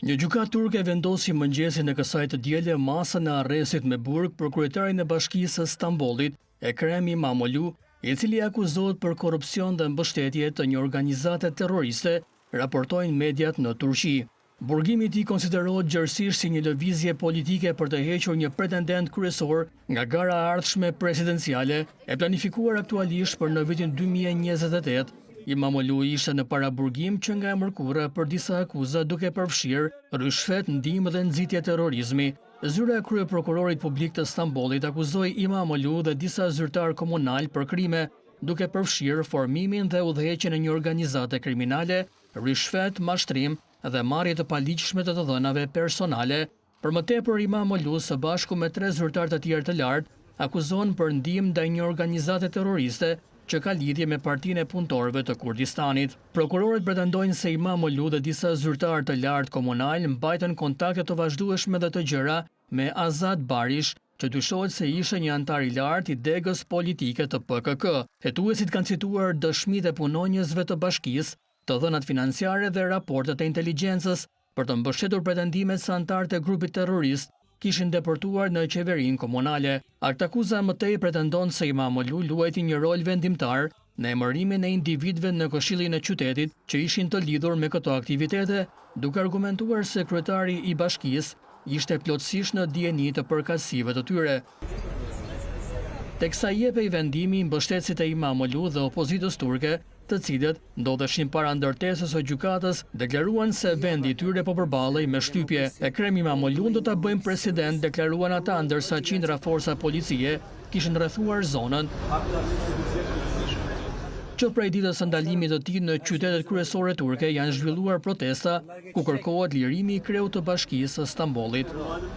Një gjykatë turke vendosi mëngjesin e kësaj të diele masën e arrestit me burg për kryetarin e bashkisë së Stambollit, Ekrem Imamoglu, i cili akuzohet për korrupsion dhe mbështetje të një organizate terroriste, raportojnë mediat në Turqi. Burgimi i tij konsiderohet gjerësisht si një lëvizje politike për të hequr një pretendent kryesor nga gara e ardhshme presidenciale, e planifikuar aktualisht për në vitin 2028. Imamoglu ishte në paraburgim që nga e mërkura për disa akuza duke përfshirë ryshfet, ndihmë dhe nxitje terrorizmi. Zyra e kryeprokurorit publik të Stambollit akuzoi Imamoglu dhe disa zyrtarë komunalë për krime, duke përfshirë formimin dhe udhëheqjen e një organizate kriminale, ryshfet, mashtrim dhe marrje të paligjshme të të dhënave personale. Për më tepër, Imamoglu së bashku me tre zyrtarë të tjerë të lartë akuzohen për ndihmë ndaj një organizate terroriste që ka lidhje me Partinë e Punëtorëve të Kurdistanit. Prokurorët pretendojnë se Imamoglu dhe disa zyrtarë të lartë komunalë mbajtën kontakte të vazhdueshme dhe të gjera me Azad Barish, që dyshohet se ishte një anëtar i lartë i degës politike të PKK. Hetuesit kanë cituar dëshmitë e punonjësve të bashkisë, të dhënat financiare dhe raportet e inteligjencës për të mbështetur pretendimet se anëtarët e grupit terrorist kishin depërtuar në qeverinë komunale. Aktakuza më tej pretendon se Imamoglu luajti një rol vendimtar në emërimin e individëve në këshillin e qytetit që ishin të lidhur me këto aktivitete, duke argumentuar se kryetari i bashkisë ishte plotësisht në dijeni të përkatësive të tyre. Teksa jepej vendimi, mbështetësit e Imamoglu dhe opozitës turke, të cilët ndodheshin para ndërtesës së gjykatës, deklaruan se vendi i tyre po përballej me shtypje. Ekrem Imamoglun do ta bëjmë president, deklaruan ata, ndërsa qindra forca policie kishin rrethuar zonën. Që prej ditës së ndalimit të tij në qytetet kryesore turke janë zhvilluar protesta ku kërkohet lirimi i kreut të bashkisë së Stambollit.